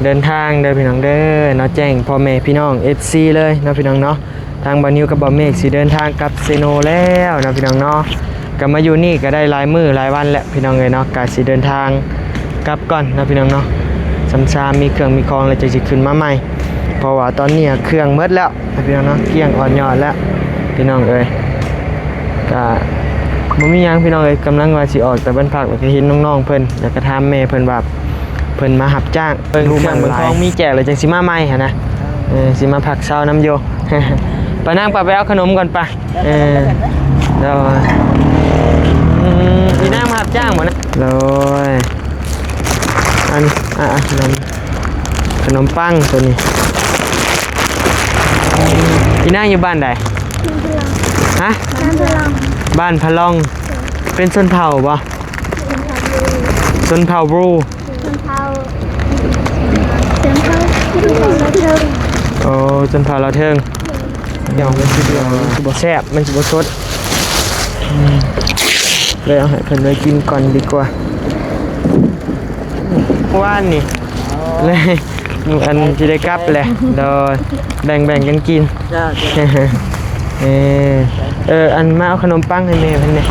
ເດີນທາງເດີພີ່ນ້ອງເດີເນາະ ແຈ້ງພໍ່ແມ່ພີ່ນ້ອງ ເອັຟຊີ ເລີຍເນາະພີ່ນ້ອງເນາະ. ທາງບ່າວນິວກັບບ່າວເມກຊິເດີນທາງກັບເຊໂນແລ້ວເນາະພີ່ນ້ອງເນາະ. ກໍມາຢູ່ນີ້ກໍໄດ້ຫຼາຍມື້ຫຼາຍວັນແລ້ວພີ່ນ້ອງເອີຍເນາະ, ກໍຊິເດີນທາງກັບກ່ອນເນາະພີ່ນ້ອງເນາະ. ສ່ຳຊາມີເຄື່ອງມີຂອງແລ້ວ ຈັ່ງຊິຂຶ້ນມາໃໝ່ ເພາະວ່າຕອນນີ້ເຄື່ອງໝົດແລ້ວພີ່ນ້ອງເນາະ, ກ້ຽງອ່ອນຍອດແລ້ວພີ່ນ້ອງເອີຍ. ກະບໍ່ມີຫຍັງພີ່ນ້ອງເອີຍ, ກຳລັງວ່າຊິອອກຈາກບ້ານພັກ ແລ້ວກໍເຫັນນ້ອງໆເພິ່ນ ແລ້ວກໍຖາມແມ່ເພິ່ນວ່າເພິ່ນມາຮັບຈ້າງເບິ່ງເຄື່ອງເບິ່ງຂອງ ມີແຈກແລ້ວຈັ່ງຊິມາໃໝ່ຫັ້ນນະ. ເອີ ຊິມາພັກເຊົານຳຢູ່. ໄປນາງ ໄປ ໄປເອົາຂະໜົມກ່ອນໄປ. ເອີ ໂດຍ. ອືມ ອີນາງມາຮັບຈ້າງບໍ່ນະ? ໂດຍ. ອັນ ອ່າ ຂະໜົມ ຂະໜົມປັງໂຕນີ້. ອີນາງຢູ່ບ້ານໃດ? ຮະ? ບ້ານພະລອງ. ເປັນຊົນເຜົ່າບໍ່? ຊົນເຜົ່າບຣູ. ຊົນເຜົ່າ ຊົນເຜົ່າ ຊົນເຜົ່າລາວເທິງ. ໂອ້ ຊົນເຜົ່າລາວເທິງ. ດຽວມັນຊິບໍ່ແຊບ ມັນຊິບໍ່ສົດ. ອືມ ເລີຍເອົາໃຫ້ເພິ່ນໄວ້ກິນກ່ອນດີກວ່າ. ວານນີ້ເລີຍ ອັນຊິໄດ້ກັບແຫຼະ. ໂດຍ ແບ່ງໆກັນກິນ. ເອີ ເອີ ອັນມາເອົາຂະໜົມປັງໃຫ້ແມ່ເພິ່ນແດ່.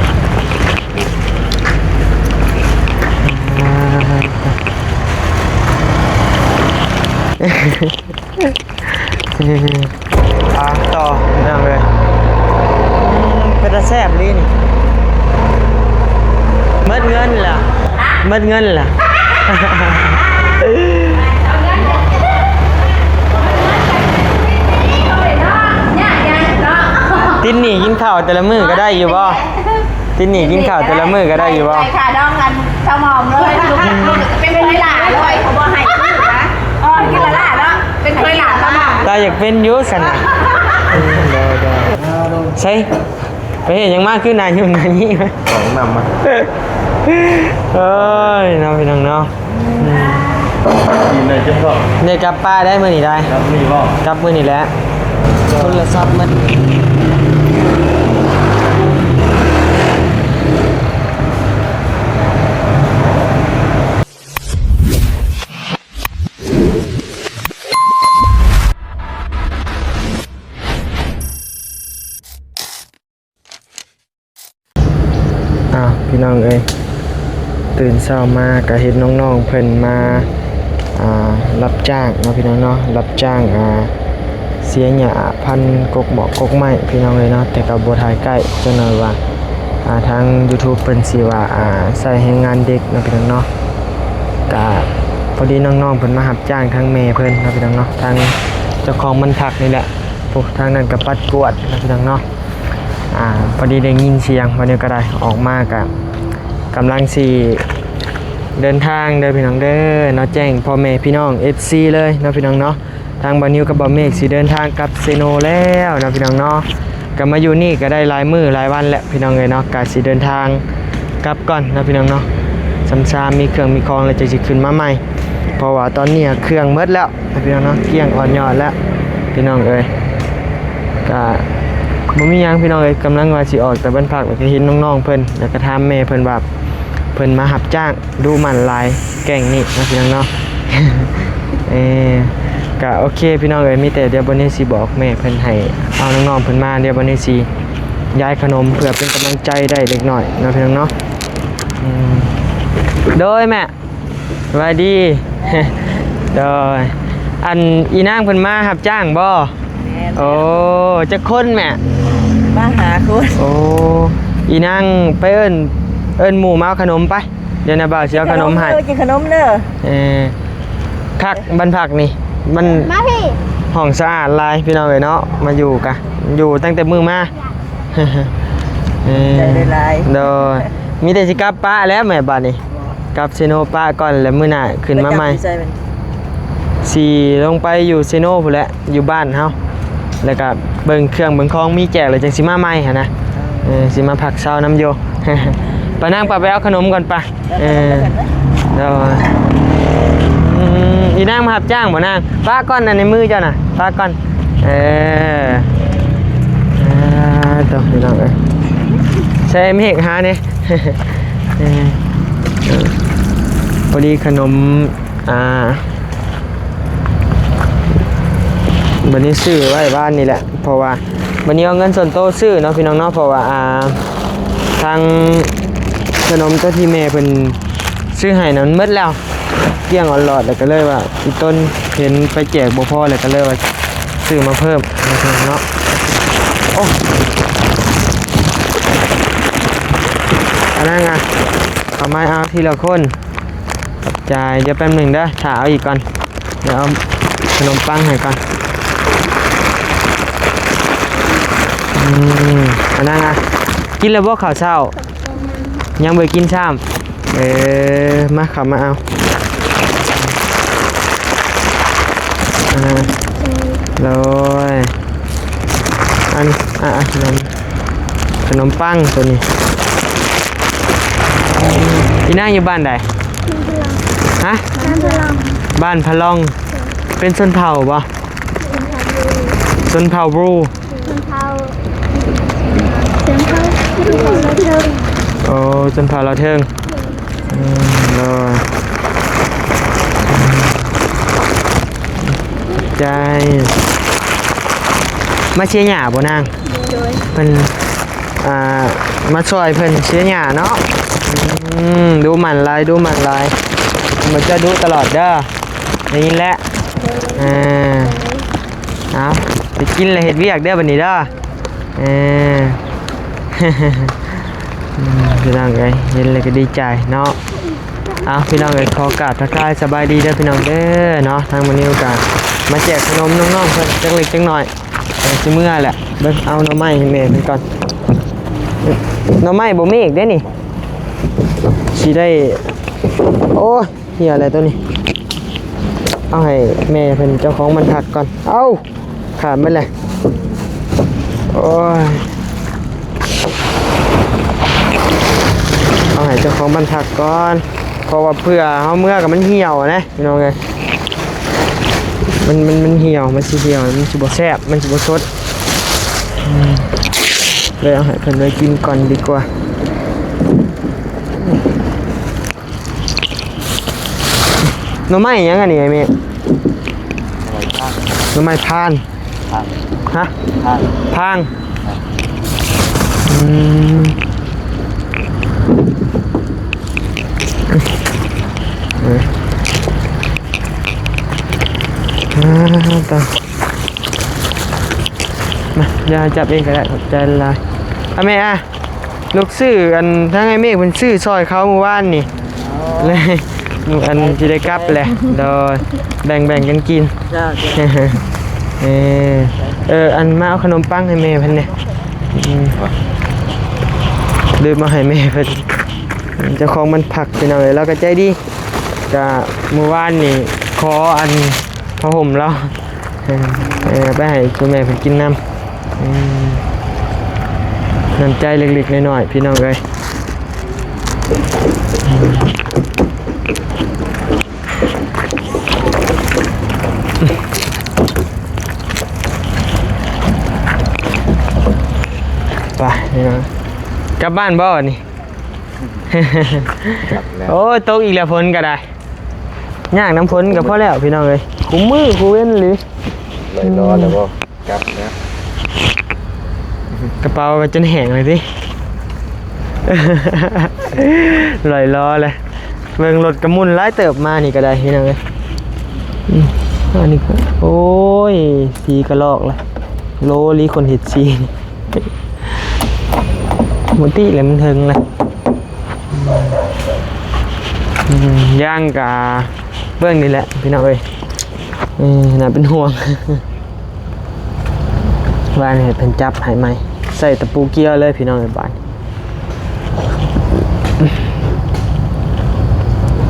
ອ່າ ຕໍ່ພີ່ນ້ອງເອີຍ. ອືມ ເປັນຕາແຊບອີ່ຫຼີນີ້. ໝົດເງິນລະ ໝົດເງິນລະ. ຕິດໜີ້ກິນເຂົ້າແຕ່ລະມື້ກໍໄດ້ຢູ່ບໍ່? ຕິດໜີ້ກິນເຂົ້າແຕ່ລະມື້ກໍໄດ້ຢູ່ບໍ່? ໄດ້ຄ່າດອງອັນສະໝອມເລີຍ. ເປັນເຄີຍຫຼ້າເລີຍ ເຂົາບໍ່ໃຫ້ຊື້ນະ. ອໍ ກິນຫຼ້າເນາະ ເປັນເຄີຍຫຼ້າສະໝອມ. ຕາຢາກເປັນຢູ່ຊັ້ນນະ. ອືມ ໂດຍໆ. ໃສ ໄປເຮັດຫຍັງມາ ຄືໜ້າຫຍຸ້ງໜ້າຫຍິງ? ຂອງນຳມາ. ເອີຍ ເນາະ ພີ່ນ້ອງເນາະ. ອືມ ກິນໄດ້ເຈັບທ້ອງ. ໄດ້ກັບປ້າໄດ້ມື້ນີ້ໄດ້. ກັບມື້ນີ້ບໍ່? ກັບມື້ນີ້ແຫຼະ. ໂທລະສັບມັນ ອ້າວ ພີ່ນ້ອງເອີຍ ຕື່ນເຊົ້າມາກໍເຫັນນ້ອງໆເພິ່ນມາ ອ່າ ຮັບຈ້າງເນາະ ພີ່ນ້ອງເນາະ, ຮັບຈ້າງ ອ່າ ເສຍຫຍ້າ ພັນກົກໝອກກົກໄມ້ ພີ່ນ້ອງເອີຍເນາະ. ແຕ່ກໍບໍ່ຖ່າຍໃກ້ ຈັກໜ້ອຍວ່າ ອ່າ ທາງ YouTube ເພິ່ນຊິວ່າ ອ່າ ໃຊ້ແຮງງານເດັກເນາະ ພີ່ນ້ອງເນາະ. ກະພໍດີນ້ອງໆເພິ່ນມາຮັບຈ້າງທາງແມ່ເພິ່ນເນາະ ພີ່ນ້ອງເນາະ, ທາງເຈົ້າຂອງບ້ານພັກນີ້ແຫຼະ. ໂອ້ ທາງນັ້ນກໍປັດກວາດເນາະ ພີ່ນ້ອງເນາະ. ອ່າ ພໍດີໄດ້ຍິນສຽງ ວັນນີ້ກໍໄດ້ອອກມາ ກະກຳລັງຊິເດີນທາງເດີພີ່ນ້ອງເດີເນາະ, ແຈ້ງພໍ່ແມ່ພີ່ນ້ອງ ເອັຟຊີ ເລີຍເນາະ ພີ່ນ້ອງເນາະ. ທາງບ່າວນິວກັບບ່າວເມກຊິເດີນທາງກັບເຊໂນແລ້ວເນາະ ພີ່ນ້ອງເນາະ. ກໍມາຢູ່ນີ້ກໍໄດ້ຫຼາຍມື້ຫຼາຍວັນແລ້ວ ພີ່ນ້ອງເອີຍເນາະ, ກໍຊິເດີນທາງກັບກ່ອນເນາະ ພີ່ນ້ອງເນາະ. ສ່ຳຊາມີເຄື່ອງມີຂອງແລ້ວ ຈັ່ງຊິຂຶ້ນມາໃໝ່ ເພາະວ່າຕອນນີ້ເຄື່ອງໝົດແລ້ວ ພີ່ນ້ອງເນາະ, ກ້ຽງອ່ອນຍອດແລ້ວ ພີ່ນ້ອງເອີຍ. ກະບໍ່ມີຫຍັງ ພີ່ນ້ອງເອີຍ, ກຳລັງວ່າຊິອອກຈາກບ້ານພັກ ແລ້ວກໍເຫັນນ້ອງໆເພິ່ນ ແລ້ວກໍຖາມແມ່ເພິ່ນວ່າເພິ່ນມາຮັບຈ້າງ ດຸໝັ່ນຫຼາຍແກ້ງນີ້ເນາະ ພີ່ນ້ອງເນາະ. ເອີ ກະໂອເຄ ພີ່ນ້ອງເອີຍ, ມີແຕ່ດຽວບ່າວນິວຊິບອກແມ່ເພິ່ນໃຫ້ເອົານ້ອງໆເພິ່ນມາ, ດຽວບ່າວນິວຊິຢາຍຂະໜົມເພື່ອເປັນກຳລັງໃຈໄດ້ເລັກນ້ອຍເນາະ ພີ່ນ້ອງເນາະ. ອືມ ໂດຍແມ່ ສະບາຍດີ. ໂດຍ ອັນ ອີນາງເພິ່ນມາຮັບຈ້າງບໍ່? ແມ່ນ. ໂອ້ ຈັກຄົນແມ່? ມາຫ້າຄົນ. ໂອ້ ອີນາງໄປເອີ້ນ ເອີ້ນໝູ່ມາເອົາຂະໜົມໄປ, ດຽວນາບ່າວຊິເອົາຂະໜົມໃຫ້. ເອີ ກິນຂະໜົມເດີ. ເອີ ຄັກ ບ້ານພັກນີ້ ມັນ ມາພີ່ ຫ້ອງສະອາດຫຼາຍ ພີ່ນ້ອງເອີຍເນາະ. ມາຢູ່ກະ ຢູ່ຕັ້ງແຕ່ມື້ມາ. ເອີ ໃຈຫຼາຍໆ. ໂດຍ ມີແຕ່ຊິກັບປະແລ້ວແມ່ ບາດນີ້ ກັບເຊໂນປະກ່ອນ ແລ້ວມື້ໜ້າຂຶ້ນມາໃໝ່. ໄປກັບຢູ່ໃສບັດນີ້? ຊິລົງໄປຢູ່ເຊໂນພຸ້ນແຫຼະ ຢູ່ບ້ານເຮົາ, ແລ້ວກະເບິ່ງເຄື່ອງເບິ່ງຂອງ ມີແຈກແລ້ວຈັ່ງຊິມາໃໝ່ຫັ້ນນະ. ເອີ ຊິມາພັກເຊົານຳຢູ່. ໄປນາງ ໄປ ໄປເອົາຂະໜົມກ່ອນໄປ. ເອີ ໂດຍ. ອືມ ອີນາງມາຮັບຈ້າງບໍ່ນາງ? ປະກ່ອນ ອັນໃນມືເຈົ້ານະ ປະກ່ອນ. ເອີ ອ່າ ໂຕ ພີ່ນ້ອງເອີຍ ໃສ່ເມກຫາແດ່. ເອີ ພໍດີຂະໜົມ ອ່າ ບັດນີ້ຊື້ໄວ້ວານນີ້ແຫຼະ ເພາະວ່າບັດນີ້ເອົາເງິນສ່ວນໂຕຊື້ເນາະ ພີ່ນ້ອງເນາະ ເພາະວ່າ ອ່າ ທາງຂະໜົມໂຕທີ່ແມ່ເພິ່ນຊື້ໃຫ້ນັ້ນໝົດແລ້ວ ກ້ຽງອອດຫຼອດ ແລ້ວກໍເລີຍວ່າອີ່ຕົນເຫັນໄປແຈກບໍ່ພໍ ແລ້ວກໍເລີຍວ່າຊື້ມາເພີ່ມເນາະ. ໂອ້ ອັນນັ້ນນະ ເອົາມາເອົາທີລະຄົນ. ຂອບໃຈ. ດຽວແປັບໜຶ່ງເດີ ຖ້າເອົາອີກກ່ອນ ດຽວເອົາຂະໜົມປັງໃຫ້ກ່ອນ. ອືມ ອັນນັ້ນນະ ກິນແລ້ວບໍ່ເຂົ້າເຊົ້າ? ຍັງບໍ່ໄດ້ກິນຊ້ຳ. ເອີ ມາ ເຂົ້າມາເອົາ. ອ່າ ໂດຍ ອັນ ອ່າ ອ່າ ຂະໜົມ ຂະໜົມປັງໂຕນີ້. ອີ່ນາງຢູ່ບ້ານໃດ? ຮະ? ບ້ານພະລອງ. ເປັນຊົນເຜົ່າບໍ່? ຊົນເຜົ່າບຣູ. ຊົນເຜົ່າ ຊົນເຜົ່າ ຊົນເຜົ່າລາວເທິງ. ໂອ້ ຊົນເຜົ່າລາວເທິງ. ອືມ ໂດຍ ໃຈ ມາເຊຍຫຍ້າບໍ່ນາງ? ໂດຍ ເພິ່ນ ອ່າ ມາຊ່ອຍເພິ່ນເຊຍຫຍ້າເນາະ. ອືມ ດຸໝັ່ນຫຼາຍ ດຸໝັ່ນຫຼາຍ ເພິ່ນຈະດຸຕະຫຼອດເດີ ໄດ້ຍິນແລ້ວ. ອ່າ ເອົາ ໄປກິນແລ້ວເຮັດວຽກເດີບັດນີ້ເດີ. ເອີ ອືມ ພີ່ນ້ອງເອີຍ ເຫັນແລ້ວກໍດີໃຈເນາະ. ເອົາ ພີ່ນ້ອງເອີຍ ຂໍກາບທັກທາຍສະບາຍດີເດີພີ່ນ້ອງເດີເນາະ. ທາງມື້ນີ້ກໍມາແຈກຂະໜົມນ້ອງໆເພິ່ນຈັກເລັກຈັກນ້ອຍ ເອີ ຊິເມືອແຫຼະ. ເບິ່ງ ເອົາໜໍ່ໄມ້ໃຫ້ແມ່ເພິ່ນກ່ອນ. ໜໍ່ໄມ້ບໍ່ເມກເດ້ນີ້ ຊິໄດ້ ໂອ້ຍ ເຫື່ອແຫຼະໂຕນີ້. ເອົາໃຫ້ແມ່ເພິ່ນເຈົ້າຂອງບ້ານພັກກ່ອນ. ເອົາ ຂາດໝົດແຫຼະ. ໂອ້ຍ ເອົາໃຫ້ເຈົ້າຂອງບ້ານພັກກ່ອນ ເພາະວ່າເພື່ອເຮົາເມືອກໍມັນຫ່ຽວນະ ພີ່ນ້ອງເອີຍ. ມັນ ມັນ ມັນຫ່ຽວ ມັນຊິຫ່ຽວ ມັນຊິບໍ່ແຊບ ມັນຊິບໍ່ສົດ. ອືມ ເລີຍເອົາໃຫ້ເພິ່ນໄວ້ກິນກ່ອນດີກວ່າ. ໜໍ່ໄມ້ຫຍັງອັນນີ້ອ້າຍເມກ? ໜໍ່ໄມ້ພານ. ໜໍ່ໄມ້ພານ. ພານ. ຮະ? ພານ. ພານ. ອືມ ເອີ ອ່າ ຕາ ມາ ດຽວໃຫ້ຈັບເອງກໍໄດ້ ຂອບໃຈຫຼາຍ. ອາ ແມ່ອາ ລູກຊື້ ອັນ ທາງອ້າຍເມກເພິ່ນຊື້ຊ່ອຍເຂົາມື້ວານນີ້ ເລີຍ ອັນ ຊິໄດ້ກັບແຫຼະ. ໂດຍ ແບ່ງໆກັນກິນ. ເຈົ້າ ເຈົ້າ ເອີ ເອີ ອັນ ມາເອົາຂະໜົມປັງໃຫ້ແມ່ເພິ່ນແດ່. ອືມ ລືມເອົາໃຫ້ແມ່ເພິ່ນ ເຈົ້າຂອງບ້ານພັກ ພີ່ນ້ອງເອີຍ ລາວກໍໃຈດີ. ກະມື້ວານນີ້ຂໍອັນຜ້າຫົ່ມລາວ ເອີ ເອີ ໄປໃຫ້ພໍ່ແມ່ເພິ່ນກິນນຳ. ອືມ ນ້ຳໃຈເລັກໆນ້ອຍໆ ພີ່ນ້ອງເອີຍ. ໄປ ພີ່ນ້ອງ ກັບບ້ານບໍ່ນີ້? ກັບແລ້ວ. ໂອ້ຍ ຕົກອີກແລ້ວ ຝົນກໍໄດ້. ຍາກນຳຝົນກໍພໍແລ້ວ ພີ່ນ້ອງເອີຍ ຄູ່ມື້ຄູ່ເວັນອີ່ຫຼີ. ໄລ່ລໍແລ້ວບໍ່? ກັບແລ້ວ. ກະເປົາໄປຈົນແຫ້ງເລີຍຕິ ໄລ່ລໍແລ້ວ. ເບິ່ງລົດກະໝຸ່ນຫຼາຍເຕີບມານີ້ກໍໄດ້ ພີ່ນ້ອງເອີຍ. ອືມ ອັນນີ້ ໂອ້ຍ ສີກະລອກລະ ໂລລີຄົນເຮັດສີນີ້. ບໍ່ຕິແຫຼະ ມັນເຖິງແຫຼະ. ອືມ ຢາງກະເບິ່ງນີ້ແຫຼະ ພີ່ນ້ອງເອີຍ. ເອີ ໜ້າເປັນຫ່ວງ. ວ່າໃຫ້ເພິ່ນຈັບໃຫ້ໃໝ່ ໃຊ້ຕະປູກຽວເລີຍ ພີ່ນ້ອງເອີຍ. ບາດນີ້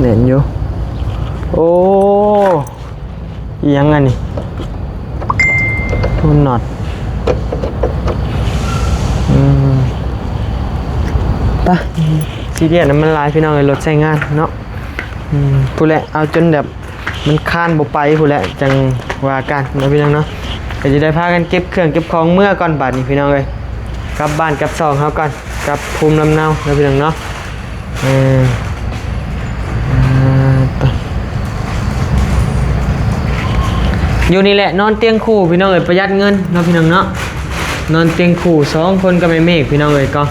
ແໜ້ນຢູ່. ໂອ້ ອີ່ຫຍັງອັນນີ້? ໂອ້ ນັອດ. ອືມ ໄປ ຊີດຽດນຳມັນຫຼາຍ ພີ່ນ້ອງເອີຍ ລົດໃຊ້ງານເນາະ. ອືມ ພຸ້ນແຫຼະ ເອົາຈົນແບບມັນຄານບໍ່ໄປພຸ້ນແຫຼະ ຈັ່ງວ່າກັນເນາະ ພີ່ນ້ອງເນາະ. ກໍຈະໄດ້ພາກັນເກັບເຄື່ອງເກັບຂອງເມືອກ່ອນບາດນີ້ ພີ່ນ້ອງເອີຍ. ກັບບ້ານກັບຊ່ອງເຮົາກ່ອນ ກັບພູມລຳເນົາເນາະ ພີ່ນ້ອງເນາະ. ເອີ ອ່າ ຕະ ຢູ່ນີ້ແຫຼະ ນອນຕຽງຄູ່ພີ່ນ້ອງເອີຍ ປະຢັດເງິນເນາະພີ່ນ້ອງເນາະ. ນອນຕຽງຄູ່ສອງຄົນກັບແມ່ເມກພີ່ນ້ອງເອີຍ. ກໍ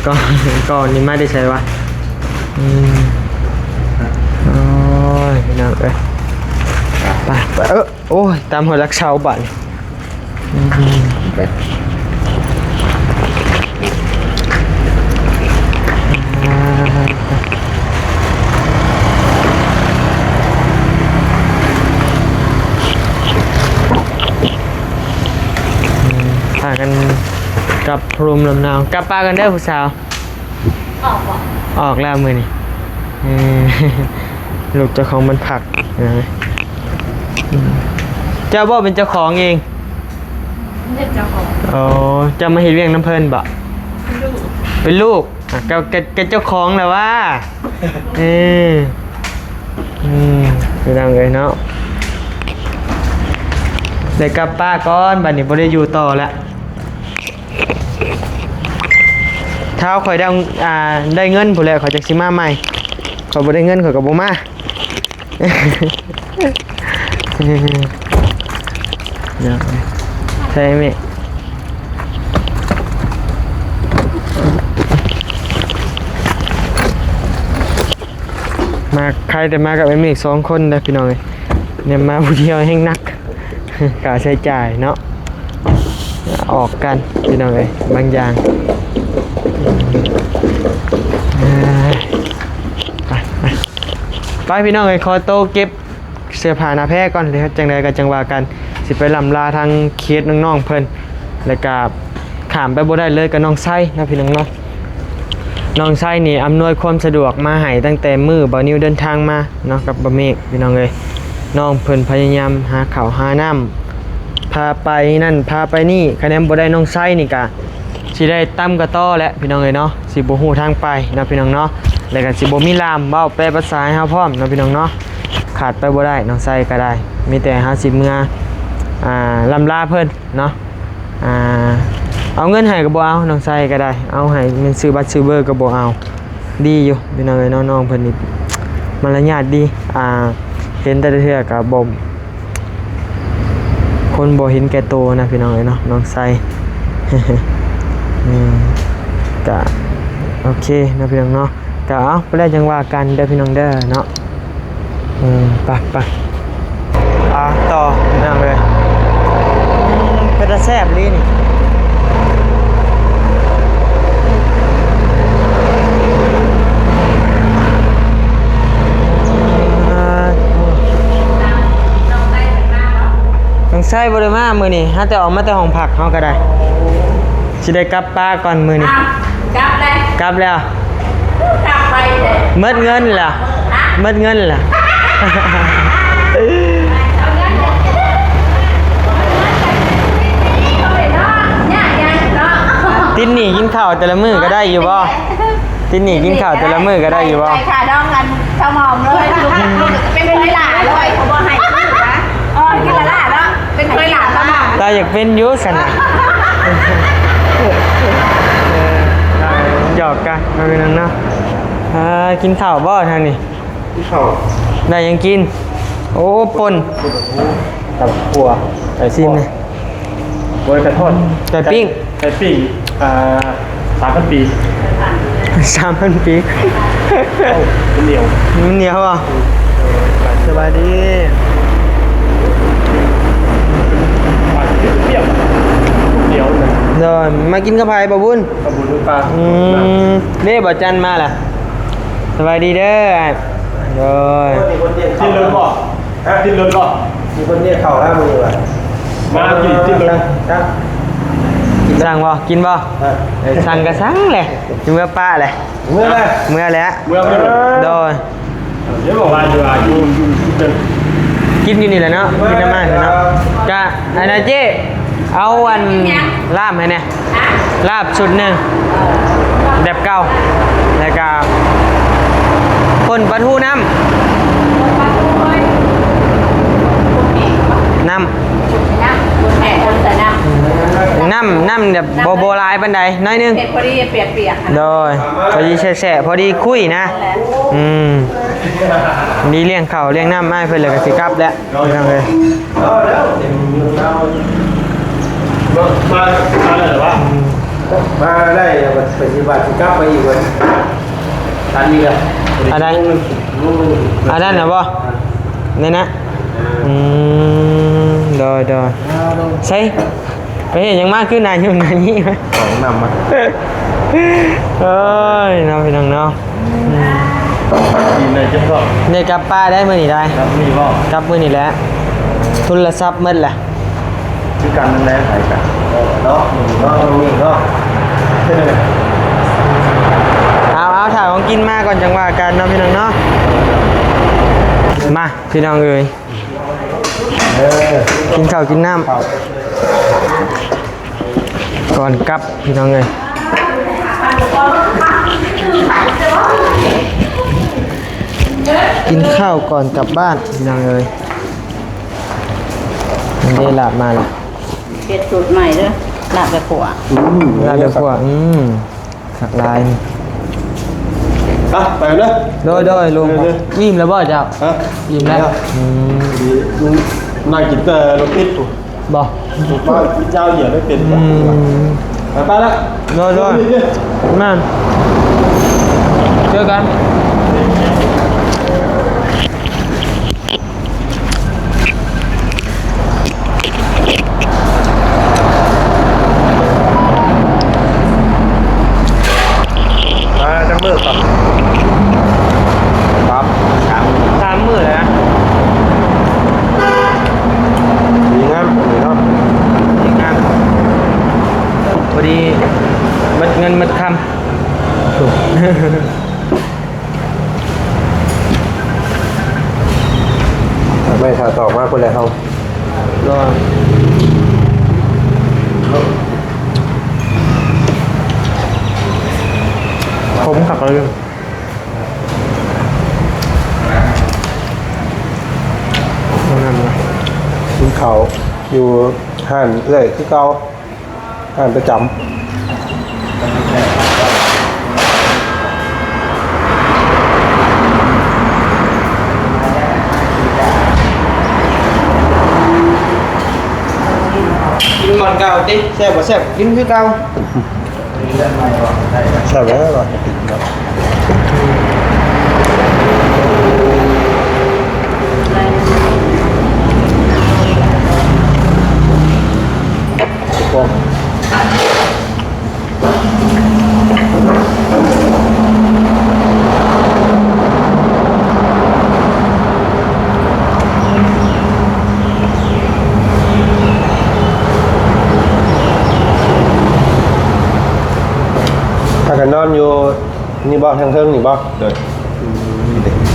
ກໍ ກໍນີ້ມາແຕ່ໃສວະ? ອືມ ໂອ້ຍ ພີ່ນ້ອງເອີຍ ໄປ ໄປ ເອີ ໂອ້ຍ ຕາມຮອດຫຼັກເສົາບາດນີ້. ອືມ ພາກັນກັບພູມລຳເນົາ. ກັບປະກັນເດີຜູ້ສາວ. ອອກບໍ່? ອອກແລ້ວມື້ນີ້. ເອີ ລູກເຈົ້າຂອງບ້ານພັກນະ. ເຈົ້າບໍ່ເປັນເຈົ້າຂອງເອງ? ເປັນເຈົ້າຂອງ. ອໍ ເຈົ້າມາເຮັດວຽກນຳເພິ່ນບໍ່? ເປັນລູກ. ເປັນລູກ. ອ່ະ ກໍ ກໍ ກໍເຈົ້າຂອງແຫຼະຫວາ. ເອີ ອືມ ພີ່ນ້ອງເອີຍເນາະ ໄດ້ກັບປະກ່ອນ ບາດນີ້ບໍ່ໄດ້ຢູ່ຕໍ່ແລ້ວ. ຖ້າຂ້ອຍໄດ້ ອ່າ ໄດ້ເງິນພຸ້ນແຫຼະ ຂ້ອຍຈັກຊິມາໃໝ່. ຂ້ອຍບໍ່ໄດ້ເງິນ ຂ້ອຍກໍບໍ່ມາ. ເນາະ ໃຊ່ແມ່. ມາ ໃຄແຕ່ມາກັບແມ່ເມກສອງຄົນເດີພີ່ນ້ອງເອີຍ. ແນມມາຜູ້ດຽວແຮ່ງໜັກ ຄ່າໃຊ້ຈ່າຍເນາະ ອອກກັນພີ່ນ້ອງເອີຍ ບາງຢ່າງ. ໄປ ໄປ ໄປພີ່ນ້ອງເອີຍ ຂໍໂຕເກັບເສື້ອຜ້າໜ້າແພກ່ອນ ແລ້ວຈັ່ງໃດກໍຈັ່ງວ່າກັນ. ຊິໄປລ່ຳລາທາງເຂດນ້ອງໆເພິ່ນ ແລ້ວກະຂ້າມໄປບໍ່ໄດ້ເລີຍກັບນ້ອງໄຊເນາະ ພີ່ນ້ອງເນາະ. ນ້ອງໄຊນີ້ອຳນວຍຄວາມສະດວກມາໃຫ້ຕັ້ງແຕ່ມື້ບ່າວນິວເດີນທາງມາເນາະ ກັບບ່າວເມກ ພີ່ນ້ອງເອີຍ. ນ້ອງເພິ່ນພະຍາຍາມຫາເຂົ້າຫານ້ຳ ພາໄປນັ້ນພາໄປນີ້. ຄັນແມ່ນບໍ່ໄດ້ນ້ອງໄຊນີ້ກະຊິໄດ້ຕ່ຳກະຕໍແຫຼະ ພີ່ນ້ອງເອີຍເນາະ ຊິບໍ່ຮູ້ທາງໄປເນາະ ພີ່ນ້ອງເນາະ. ແລ້ວກະຊິບໍ່ມີລ່າມເວົ້າແປພາສາໃຫ້ເຮົາພ້ອມເນາະ ພີ່ນ້ອງເນາະ. ຂາດໄປບໍ່ໄດ້ ນ້ອງໄຊກໍໄດ້ ມີແຕ່ເຮົາຊິເມືອ ອ່າ ລ່ຳລາເພິ່ນເນາະ. ອ່າ ເອົາເງິນໃຫ້ກໍບໍ່ເອົາ ນ້ອງໄຊກໍໄດ້ ເອົາໃຫ້ແມ່ນຊື້ບັດຊື້ເບີກໍບໍ່ເອົາ. ດີຢູ່ພີ່ນ້ອງເອີຍເນາະ ນ້ອງເພິ່ນນີ້ມາລະຍາດດີ. ອ່າ ເຫັນແຕ່ລະເທື່ອກໍບໍ່ ຄົນບໍ່ເຫັນແກ່ໂຕນະ ພີ່ນ້ອງເອີຍເນາະ ນ້ອງໄຊ. ອືມ ກະໂອເຄເນາະ ພີ່ນ້ອງເນາະ. ກະເອົາ ໄປແລ້ວຈັ່ງວ່າກັນເດີພີ່ນ້ອງເດີເນາະ. ອືມ ໄປ ໄປ ອ່າ ຕໍ່ພີ່ນ້ອງເອີຍ. ອືມ ເປັນຕາແຊບອີ່ຫຼີນີ້. ນ້ອງໄຊບໍ່ໄດ້ມາມື້ນີ້ ຫາແຕ່ອອກມາແຕ່ຫ້ອງພັກເຮົາກໍໄດ້. ຊິໄດ້ກັບປະກ່ອນມື້ນີ້. ອ້າວ ກັບແລ້ວ ກັບແລ້ວ ກັບໄວແທ້. ໝົດເງິນແລ້ວ ໝົດເງິນແລ້ວ. ຕິດໜີ້ກິນເຂົ້າແຕ່ລະມື້ກໍໄດ້ຢູ່ບໍ່? ຕິດໜີ້ກິນເຂົ້າແຕ່ລະມື້ກໍໄດ້ຢູ່ບໍ່? ໄດ້ຄ່າດອງກັນ ສະໝອງເລີຍ ເປັນເຄີຍຫຼ້າເລີຍ ບໍ່ໃຫ້ຊື້ນະ. ເອີ ກິນຫຼ້າເນາະ ເປັນເຄີຍຫຼ້າ ຕາຢາກເປັນຢູ່ຊັ້ນນະ. ເອີ ຫຍອກກັນເນາະ ພີ່ນ້ອງເນາະ. ອ່າ ກິນເຂົ້າບໍ່ທາງນີ້? ກິນເຂົ້າ. ໄດ້ຫຍັງກິນ? ໂອ້ ປົ່ນ ຕຳບັກຫຸ່ງ ໄກ່ຊິນ ໂອ້ຍ ໄກ່ທອດ ໄກ່ປີ້ງ ໄກ່ປີ້ງ ອ່າ ສາມພັນປີ ສາມພັນປີ. ເອົ້າ ມັນໜຽວ ມັນໜຽວບໍ່? ສະບາຍດີ ໜຽວນະ. ໂດຍ ມາກິນກັບໃຜ ບ່າວບຸນ? ບ່າວບຸນ ປາ. ອືມ ເດ້ ບ່າວຈັນມາລະ. ສະບາຍດີເດີ ໂດຍ. ກິນລົດບໍ່? ກິນລົດບໍ່? ມີຄົນຮຽກເຂົ້າແລ້ວມື້ນີ້ວ່າ ມາກິນ ກິນລົດ. ສັ່ງບໍ່? ກິນບໍ່? ເອີ ສັ່ງກໍສັ່ງແຫຼະ ຊິເມືອປະແຫຼະ. ເມືອແຫຼະ ເມືອແຫຼະ ເມືອ. ໂດຍ. ດຽວບອກວ່າຢູ່ ຢູ່ ຢູ່ ຢູ່ ກິນຢູ່ນີ້ແຫຼະເນາະ ກິນນຳມາເນາະ. ກະ ອັນນະເຈ້ ເອົາອັນ ລາບໃຫ້ແດ່ ລາບຊຸດໜຶ່ງ ແບບເກົ່າ ແລ້ວກະປົ່ນປາທູນ້ຳ ນ້ຳ ນ້ຳ ນ້ຳ ນ້ຳແບບບໍ່ ບໍ່ຫຼາຍປານໃດ ໜ້ອຍໜຶ່ງ ເຜັດພໍດີ ປຽກໆ ໂດຍ ພໍດີແຊະໆ ພໍດີຄຸຍນະ ນັ້ນແຫຼະ ອືມ ນີ້ລ້ຽງເຂົ້າລ້ຽງນ້ຳອ້າຍເພິ່ນ ແລ້ວກໍຊິກັບແລ້ວ ພີ່ນ້ອງເອີຍ ມາ ມາໄດ້ແລ້ວຫວາ? ອືມ ມາໄດ້ແລ້ວ ໄປຊິວ່າຊິກັບໄປອີກເວີຍ ອັນນີ້ລະ ອັນໃດ? ອັນນັ້ນນະບໍ່? ນີ້ນະ? ອືມ ໂດຍໆ ໃສ ໄປເຮັດຫຍັງມາ ຄືໜ້າຫຍຸ້ງໜ້າຫຍິງ? ເຂົ້າຫ້ອງນ້ຳມາ ເອີຍ ເນາະ ພີ່ນ້ອງເນາະ ອືມ ໄດ້ກັບປ່າໄດ້ມື້ນີ້ໄດ້ ກັບມື້ນີ້ບໍ່? ກັບມື້ນີ້ແຫຼະ ໂທລະສັບໝົດແຫຼະ ຄືກັນນັ້ນແຫຼະ ໄປກັນເນາະ ເນາະ ເນາະ ເນາະ ເອົາ ເອົາ ຖ້າຂອງກິນມາກ່ອນ ຈັ່ງວ່າກັນເນາະ ພີ່ນ້ອງເນາະ ມາ ພີ່ນ້ອງເອີຍ ກິນເຂົ້າກິນນ້ຳກ່ອນກັບ ພີ່ນ້ອງເອີຍ ກິນເຂົ້າກ່ອນກັບບ້ານ ພີ່ນ້ອງເອີຍ ນີ້ລາບມາລະ ເຮັດສູດໃໝ່ເດີ ລາບແມ່ຄົວ ອືມ ລາບແມ່ຄົວ ອືມ ຄັກຫຼາຍນີ້ ໄປ ໄປເດີ ໂດຍໆ ລຸງ ເດີໆ ອີ່ມແລ້ວບໍ່ເຈົ້າ? ຮະ? ອີ່ມແລ້ວ ອືມ ນັ່ງກິນແຕ່ລົດຕິດພຸ້ນ ບໍ່? ເຈົ້າຫຽບໄດ້ເປັນ ອືມ ໄປ ໄປລະ ໂດຍໆ ແມ່ນ ເຈີກັນ. ມາຈັກມື້ກໍ ສາມ ສາມມື້ ສາມມື້ແລ້ວນະ ດີງາມ ດີເນາະ ດີງາມ ພໍດີໝົດເງິນໝົດຄຳ. ແມ່ນ ຖ້າຕອກມາພຸ້ນແຫຼະເຮົາ ກໍ ຂົມຄັກເລີຍ ກິນເຂົ້າຢູ່ຮ້ານເອື້ອຍຄືເກົ່າ. ຮ້ານປະຈຳ ກິນບ່ອນເກົ່າຕິ ແຊບບໍ່ແຊບ ກິນຄືເກົ່າ ແຊບແລ້ວ. ພາກັນນອນຢູ່ ນີ້ບໍ່ ທາງເທິງນີ້ບໍ່? ໂດຍ ອືມ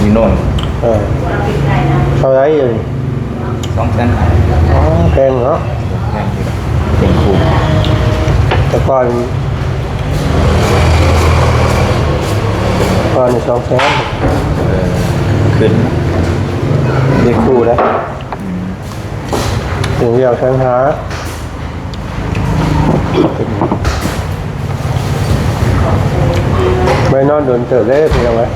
ມີໂນນ ເອີ ເທົ່າໃດຢູ່ນີ້? ສອງແສນ ອໍ ແພງເນາະ ແພງຢູ່ ເປັນຄູ່ ແຕ່ກ່ອນ ກ່ອນນີ້ສອງແສນ ເອີ ຂຶ້ນ ເປັນຄູ່ນະ ອືມ ເປັນດຽວແສນຫ້າ. ໄວ້ນອນດົນເຕີບເດ້ພີ່ນ້ອງເອີຍ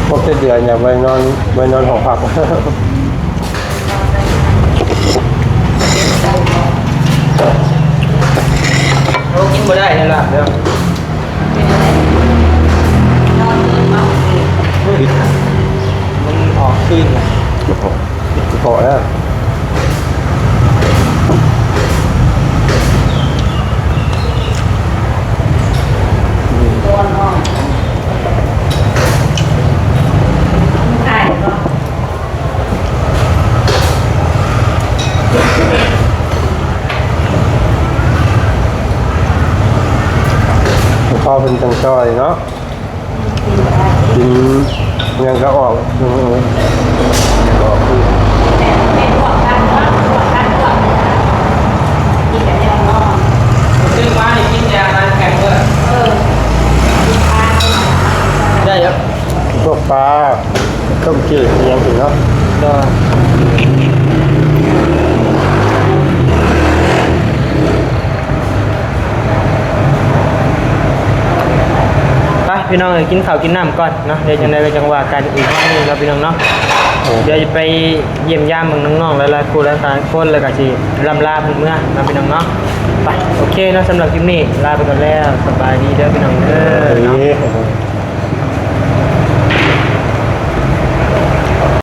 ຄົບເຈັດເດືອນ ຢາກໄວ້ນອນ ໄວ້ນອນຫໍພັກ ໂອ້ ກິນບໍ່ໄດ້ເດີລາບເດີ ມັນອອກຄືນນະ ເພາະແລ້ວ ພໍ່ເພິ່ນຈັ່ງຊ່ອຍເນາະ. ກິນຫຍັງກະອອກ ອືມ ໄດ້ແລ້ວ ພວກປາ ຕົ້ມຈືດ ອີ່ຫຍັງຊີ້ເນາະ ໂດຍ. ພີ່ນ້ອງເອີຍ ກິນເຂົ້າກິນນ້ຳກ່ອນເນາະ ດຽວຈັ່ງໃດກໍຈັ່ງວ່າກັນອີກຮອບໜຶ່ງເນາະພີ່ນ້ອງເນາະ. ໂອ້ ດຽວຈະໄປຢ້ຽມຢາມເບິ່ງນ້ອງໆ ຫຼາຍໆ ຄູ່ຫຼາຍໆຄົນ ແລ້ວກໍຊິລ່ຳລາເພິ່ນເມືອເນາະພີ່ນ້ອງເນາະ. ໄປ ໂອເຄເນາະ ສຳລັບຄລິບນີ້ລາໄປກ່ອນແລ້ວ ສະບາຍດີເດີພີ່ນ້ອງເດີເນາະ.